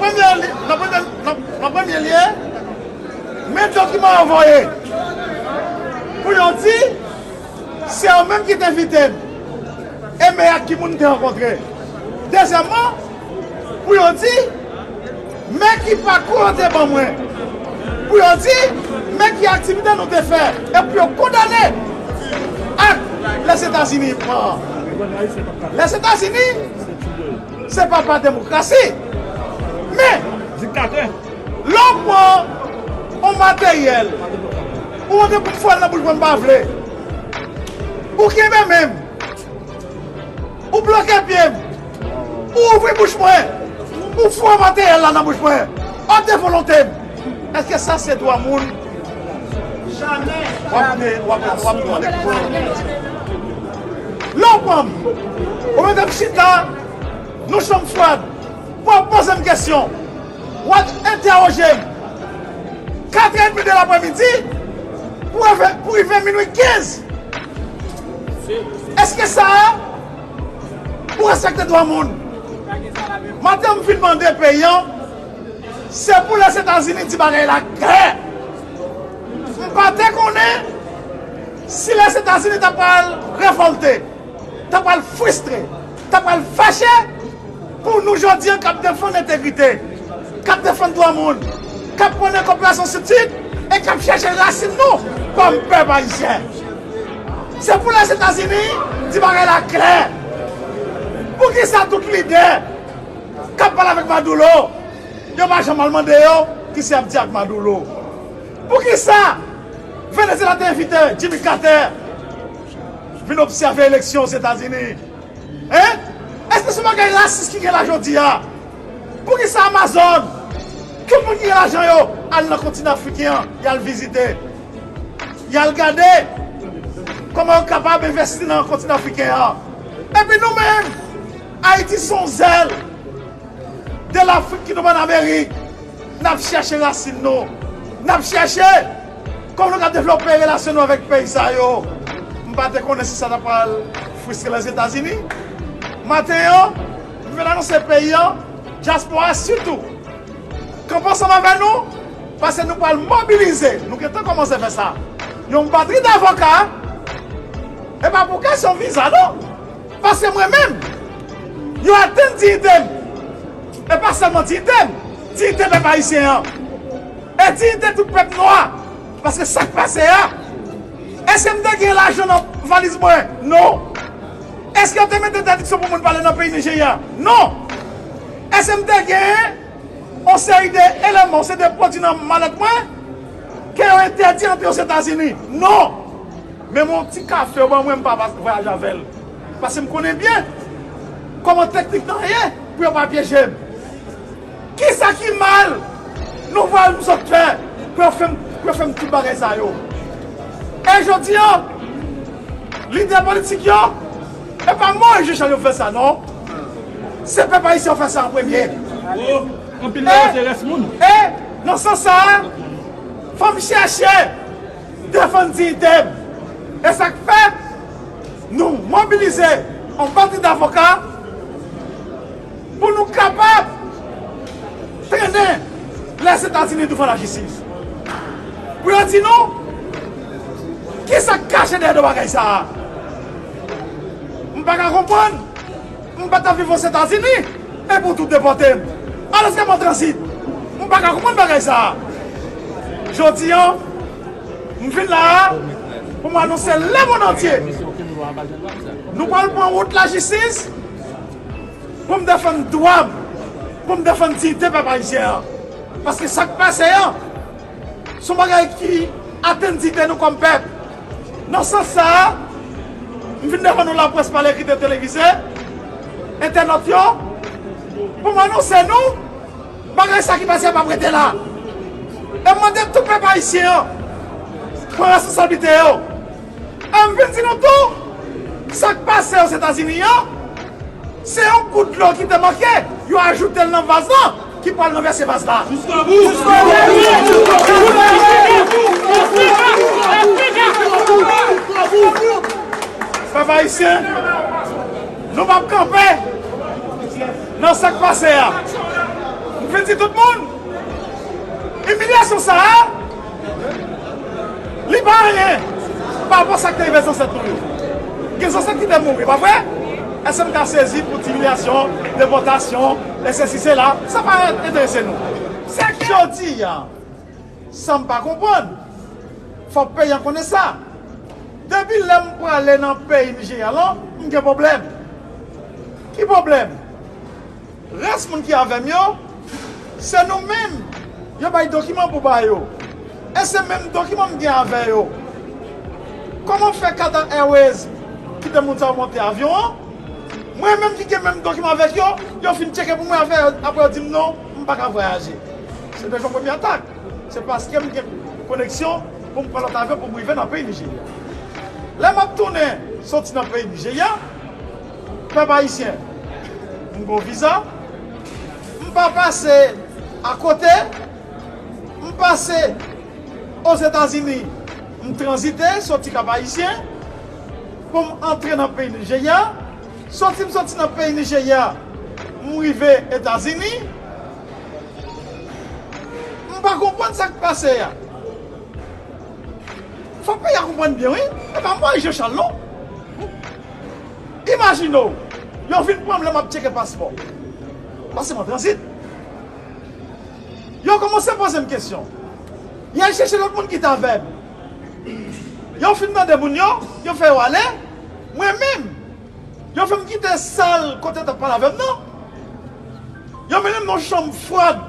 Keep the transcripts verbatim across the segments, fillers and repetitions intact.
Premye li- nan premye, nan, nan premye lye, men dokiman yo voye pou yo di se yo menm ki te envite m e men ak ki moun m te rankontre. Dezyèmman, pou yo di men ki pakou yo te ban mwen, pou yo di men ki aktivite nou te fè, e pou yo kondane ak Lèzetazini pran. Lèzetazini se papa demokrasi. Men, lè w pran yon materyèl, ou mande pou m fwa l nan bouch mwen, m pa vle. Ou kenbe men m, ou bloke pye m, ou ouvri bouch mwen, ou fwa materyèl la nan bouch mwen, ot de volonte m. Èske sa se dwa moun? W ap mande, w ap, w ap mande pou. Lè w pran m, ou mete m chita nan chanm fwad, w ap poze m kesyon, w ap entèwoje m. Katrè edmi de lapremidi pou rive, pou rive minwi kenz. Èske sa a, ou respekte dwa moun? Maten an, m vin mande peyi an, se pou Lèzetazini di bagay la klè. M pa te konnen si Lèzetazini ta pral revòlte, ta pral fristre, ta pral fache pou nou jodi an k ap defann entegrite, k ap defann dwa moun, k ap konnen konpreyansyon sou tit e k ap chèche rasin nou kòm pèp ayisyen. Se pou Lèzetazini di bagay la klè. Poukisa tout lidè k ap pale avèk Maduro, yo pa janm al mande yo kisa y ap di ak Maduro? Poukisa Venezyela te envite Jimmy Carter vin obsève eleksyon Ozetazini? Hein? Èske se yon bagay rasis ki gen la jodi a? Poukisa Amazon, tout moun ki gen lajan yo, al nan kontinan afriken an, y al vizite, y al gade kòman yo kapab envesti nan kontinan afriken an? Epi nou menm, Ayiti se yon zèl de Lafrik ki tonbe ann Amerik. N ap chèche rasin nou. N ap chèche kòman nou ka devlope relasyon nou avèk peyi sa yo. M pa te konnen si sa ta pral fristre Lèzetazini. Maten an, m vin anonse peyi an, dyaspora sitou, kanpe ansanm avè nou, paske nou pral mobilize, nou gentan kòmanse fè sa, yon batri d avoka, e pa pou kesyon viza non. Paske mwen menm, yo atenn diyite m. E pa sèlman diyite m, diyite pèp ayisyen an. E diyite tout pèp nwa. Paske sa k pase a, èske m te gen lajan nan valiz mwen? Non. Èske yo te mete entèdiksyon pou moun pale nan peyi Nijerya? Non. Èske m te gen yon seri de eleman, yon seri de pwodui nan malèt mwen ke yo entèdi antre Ozetazini? Non. Menm yon ti kafe yo ban mwen, m pa, pa vwayaje avè l. Paske m konnen byen kòman teknik lan ye pou yo pa pyeje m. Kisa ki mal nou vwal m sot fè pou yo fè m, pou yo fè m tout bagay sa yo? E jodi a, lidè politik yo, e pa Moyiz Jechal yo fè sa non. Se pèp ayisyen yo fè sa an premye. Anpil nan yo se rès moun. E nan sans sa a, fò m chèche defann diyite m. E sa k fè nou mobilize yon batri d avoka pou nou kapab trennen Lèzetazini douvan lajistis. Pou yo di nou kisa k kache dèyè do bagay sa a. M pa ka konprann. M pa t ap viv Ozetazini epi w tou depòte m. Alòske m an tranzit. M pa ka konprann bagay sa a. Jodi a, m vin la a pou m anonse lemonn antye, nou pral pran wout lajistis pou m defann dwa m, pou m defann diyite pèp ayisyen an. Paske sa k pase an, se yon bagay ki atenn diyite nou kòm pèp. Nan sans sa a, m vin devan nou laprès pa lekri, televize, entènòt yo, pou m anonse nou bagay sa ki pase a p ap rete la. E m mande tout pèp ayisyen an pran responsablite yo. E m vin di nou tou, sa k pase Ozetazini an, se yon gout dlo ki te manke, yo ajoute l nan vaz lan, ki pral ranvèse vaz la. Jiskobou! Pèp ayisyen, nou p ap kanpe nan sa k pase a. M Vin di tout moun, imilyasyon sa a, li pa anyen pa rapò sa k te rive zansèt nou yo. Gen zansèt ki te mouri, pa vre? Èske m ka sezi pou ti imilyasyon, depòtasyon, e sesi, sela? Sa pa enterese nou. Sa k jodi a, sa m pa konprann, fòk peyi a konnen sa. Depi lè m prale nan peyi Nijerya lan, m gen pwoblèm. Ki pwoblèm? Rès moun ki avè m yo, se nou menm yo bay dokiman pou ba yo. E se menm dokiman m gen avè yo. Kòman fè Qatar Airways kite moun sa yo monte avyon an? Mwen menm ki gen menm dokiman avèk yo, yo fin tcheke pou mwen avè yo, apre yo di m non, m pa ka vwayaje. Se deja yon premye atak. Se paske m gen koneksyon pou m pran lòt avyon pou m rive nan peyi Nijerya. Lè m ap tounen soti nan peyi Nijerya, pèp ayisyen, m gen yon viza, m pa pase akote, m pase Ozetazini, m tranzite, soti Kap Ayisyen, pou m antre nan peyi Nijerya. Soti m soti nan peyi Nijerya, m rive Etazini. M pa konprann sa k pase a. Fòk peyi a konprann byen, wi. E pa mwen, Jean Charles, non. Imajine w, yo vin pran m lè m ap tcheke paspò. Paske m an tranzit. Yo kòmanse poze m kesyon. Y al chèche lòt moun ki t avè m. Yo fin mande moun yo, yo fè yo ale. Mwen menm, yo fè m kite sal kote yo t ap pale avè m nan. Yo mennen m nan yon chanm fwad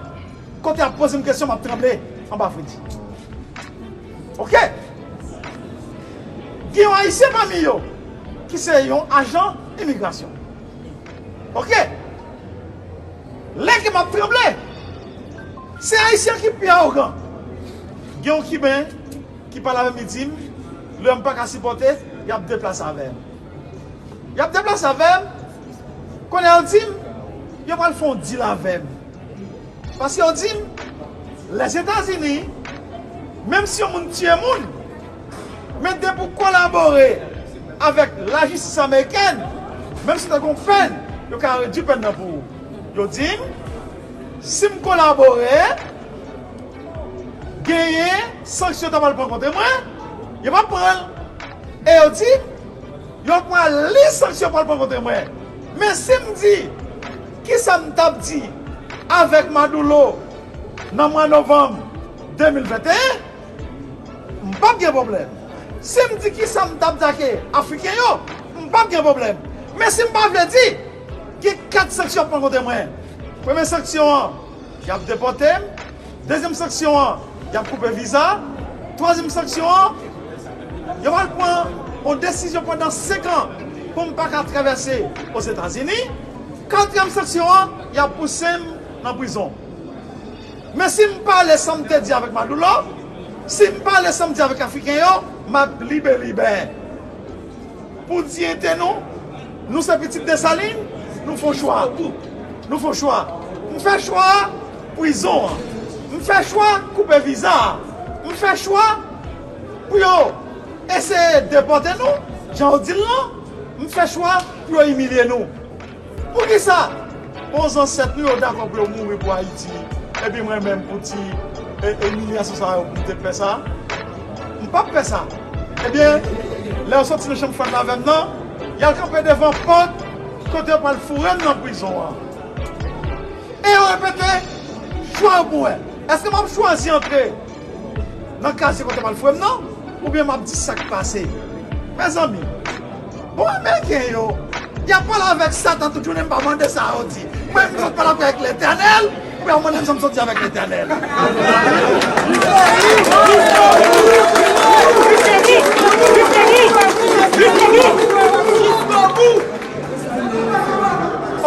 kote y ap poze m kesyon, m ap tranble anba fredi. Oke? Gen yon Ayisyen pami yo ki se yon ajan imigrasyon. Oke? Lè ke m ap tranble, se Ayisyen ki pi awogan. Gen yon Kiben ki pale avè m, li di m, lè m pa ka sipòte, y ap deplase avè m. Y ap deplase avè m, kounye a yo di m, yo pral fè yon deal avè m. Paske yo di m, Lèzetazini, menm si yon moun tiye moun, men depi w kolabore avèk lajistis amerikèn, menm si w te gen yon pèn, yo ka redui pèn nan pou ou. Yo di m, si m kolabore, genyen sanksyon yo ta pral pran kont mwen, yo p ap pran l. E yo di m, yo pral li sanksyon yo pral pran kont mwen. Men si m di, kisa m t ap di avèk Maduro nan mwa novanm de mil venteyen, m p ap gen pwoblèm. Si m di kisa m t ap di ak Afriken yo, m p ap gen pwoblèm. Men si m pa vle di, gen kat sanksyon yo pran kont mwen. Premye sanksyon an, y ap depòte m. Dezyèm sanksyon an, y ap koupe viza. Twazyèm sanksyon an, yo pral pran yon desizyon pandan senk an pou m pa ka travèse Ozetazini. Katriyèm sanksyon an, y ap pouse m nan prizon. Men si m pale sa m te di avèk Maduro, si m pale sa m di avèk Afriken yo, m ap libe libe. Pou diyite nou, nou se pitit Desalin, nou fè yon chwa. Nou fè yon chwa. M fè chwa prizon an. M fè chwa koupe viza a. M fè chwa pou yo eseye depòte nou, jan yo di l lan. M fè chwa pou yo imilye nou. Poukisa? Bon, zansèt nou yo dakò pou yo mouri pou Ayiti, epi mwen menm pou ti e, emilyasyon sa yo pou m te fè sa? M p ap fè sa. Ebyen, lè yo soti nan chanm fwad la avè m nan, y al kanpe devan pòt kote yo pral foure m nan prizon an. E yo repete, chwa yo pou wè. Èske m ap chwazi antre nan kazye kote yo pral foure m nan, oubyen m ap di sa k pase? Mezanmi, bon, Ameriken yo, y ap pale avèk Satan tout jounen, m pa mande sa yo di. Mwen, m sot pale avèk Letènèl, oubyen w mande m sa m sot di avèk Letènèl.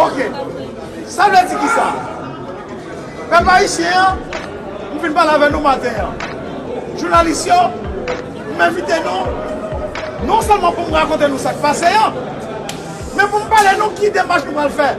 Ok. Sa vle di kisa? Pèp ayisyen an, m vin pale avè nou maten an. Jounalis yo, m envite nou, non sèlman pou m rakonte nou sa k pase an, men pou m pale nou ki demach nou pral fè.